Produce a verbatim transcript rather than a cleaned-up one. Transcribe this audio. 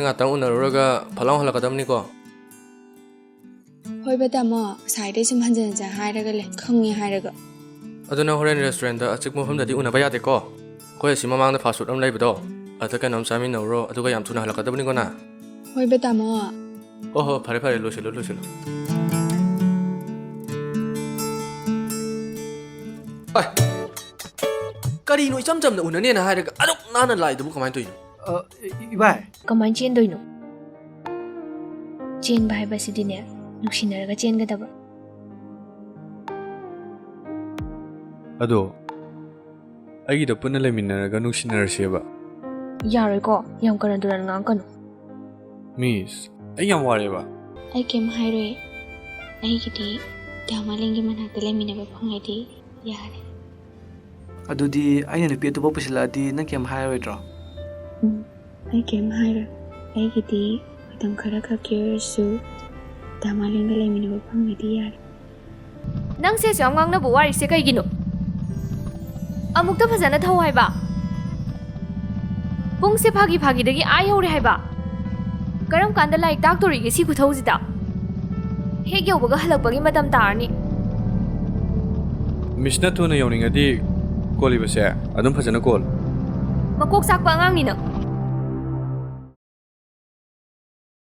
ꯉꯥꯛꯇꯪ ꯎꯅꯔꯨꯔꯒ ꯐꯠ ꯂꯥꯎ ꯍꯜꯂꯛꯀꯗꯕꯅꯤꯀꯣ꯫ ꯍꯣꯏꯕ ꯇꯥꯃꯣ, ꯉꯁꯥꯏꯗꯩ ꯁꯨꯝ ꯍꯟꯖꯟ ꯍꯟꯖꯟ ꯍꯥꯏꯔꯒ ꯂꯩ, ꯈꯪꯉꯦ ꯍꯥꯏꯔꯒ꯫ ꯑꯗꯨ ꯅꯪ ꯍꯣꯔꯦꯟ restaurantꯗ ꯑꯆꯤꯛꯄ ꯃꯐꯝꯗꯗꯤ ꯎꯅꯕ ꯌꯥꯗꯦꯀꯣ꯫ ꯑꯩꯈꯣꯏ ꯑꯁꯤ ꯃꯃꯥꯡꯗ fast food ꯑꯃ ꯂꯩꯕꯗꯣ, ꯑꯗꯨꯗ ꯀꯩꯅꯣꯝ ꯆꯥꯃꯤꯟꯅꯧꯔꯣ, ꯑꯗꯨꯒ ꯌꯥꯝ ꯊꯨꯅ ꯍꯜꯂꯛꯀꯗꯕꯅꯤꯀꯣ ꯅꯪ꯫ ꯍꯣꯏꯕ ꯇꯥꯃꯣ꯫ ꯍꯣ ꯍꯣ, ꯐꯔꯦ ꯐꯔꯦ, ꯂꯣꯏꯁꯤꯜꯂꯣ ꯂꯣꯏꯁꯤꯜꯂꯣ꯫ ꯑꯥꯏ, ꯀꯔꯤꯅꯣ, ꯏꯆꯝ ꯆꯝꯅ ꯎꯅꯅꯦꯅ ꯍꯥꯏꯔꯒ ꯑꯗꯨꯛ ꯅꯥꯟꯅ ꯂꯥꯛꯏꯗꯨꯕꯨ ꯀꯃꯥꯏꯅ ꯇꯧꯔꯤꯅꯣ? ꯑ, ꯏ-, ꯏꯕꯥꯏ꯫ ꯀꯃꯥꯏꯅ ꯆꯦꯟꯗꯣꯏꯅꯣ? ꯆꯦꯟꯕ ꯍꯥꯏꯕꯁꯤꯗꯤꯅꯦ, ꯅꯨꯡꯁꯤꯅꯔꯒ ꯆꯦꯟꯒꯗꯕ꯫ ꯑꯗꯣ, ꯑꯩꯒꯤꯗ ꯄꯨꯟꯅ ꯂꯩꯃꯤꯟꯅꯔꯒ ꯅꯨꯡꯁꯤꯅꯔꯁꯦꯕ꯫ ꯌꯥꯔꯣꯏꯀꯣ, ꯌꯥꯝ ꯀꯔꯟ ꯇꯨꯔꯟ ꯉꯥꯡꯉꯛꯀꯅꯨ꯫ Miss, ꯑꯩ ꯌꯥꯝ ꯋꯥꯔꯦꯕ꯫ ꯑꯩ ꯀꯩꯝ ꯍꯥꯏꯔꯣꯏ꯫ ꯑꯩꯒꯤꯗꯤ ꯗꯥ ꯃꯥꯂꯦꯝꯒꯤ ꯃꯅꯥꯛꯇ ꯂꯩꯃꯤꯟꯅꯕ ꯐꯪꯉꯗꯤ ꯌꯥꯔꯦ꯫ ꯑꯗꯨꯗꯤ ꯑꯩꯅ ꯅꯨꯄꯤ ꯑꯇꯣꯞꯄ ꯄꯨꯁꯤꯜꯂꯛꯑꯗꯤ ꯅꯪ ꯀꯩꯝ ꯍꯥꯏꯔꯣꯏꯗ꯭ꯔꯣ? ꯎꯝ, ꯑꯩ ꯀꯩꯝ ꯍꯥꯏꯔꯣꯏ꯫ ꯑꯩꯒꯤꯗꯤ ꯃꯇꯝ ꯈꯔ ꯈꯛꯀꯤ ꯑꯣꯏꯔꯁꯨ ꯗꯥ ꯃꯥꯂꯦꯝꯒ ꯂꯩꯃꯤꯟꯅꯕ ꯐꯪꯉꯗꯤ ꯌꯥꯔꯦ꯫ ꯅꯪꯁꯦ ꯑꯁꯨꯛ ꯌꯥꯝ ꯉꯥꯡꯅꯕ ꯋꯥꯔꯤꯁꯦ ꯀꯩꯒꯤꯅꯣ? ꯑꯃꯨꯛꯇ ꯐꯖꯅ ꯊꯧ ꯍꯥꯏꯕ꯫ ꯄꯨꯡꯁꯦ ꯐꯥꯒꯤ ꯐꯥꯒꯤꯗꯒꯤ ꯑꯥ ꯌꯧꯔꯦ ꯍꯥꯏꯕ꯫ ꯀꯔꯝ ꯀꯥꯟꯗ ꯂꯥꯏꯔꯤꯛ ꯇꯥꯛꯇꯣꯔꯤꯒꯦ ꯁꯤ ꯈꯨꯊꯧꯁꯤꯗ? ꯍꯦꯛ ꯌꯧꯕꯒ ꯍꯜꯂꯛꯄꯒꯤ ꯃꯇꯝ ꯇꯥꯔꯅꯤ꯫ Missꯅ ꯊꯨꯅ ꯌꯧꯅꯤꯡꯉꯗꯤ ꯀꯣꯜꯂꯤꯕꯁꯦ ꯑꯗꯨꯝ ꯐꯖꯅ ꯀꯣꯜ꯫ ꯃꯀꯣꯛ ꯆꯥꯛꯄ ꯑꯉꯥꯡꯅꯤ ꯅꯪ꯫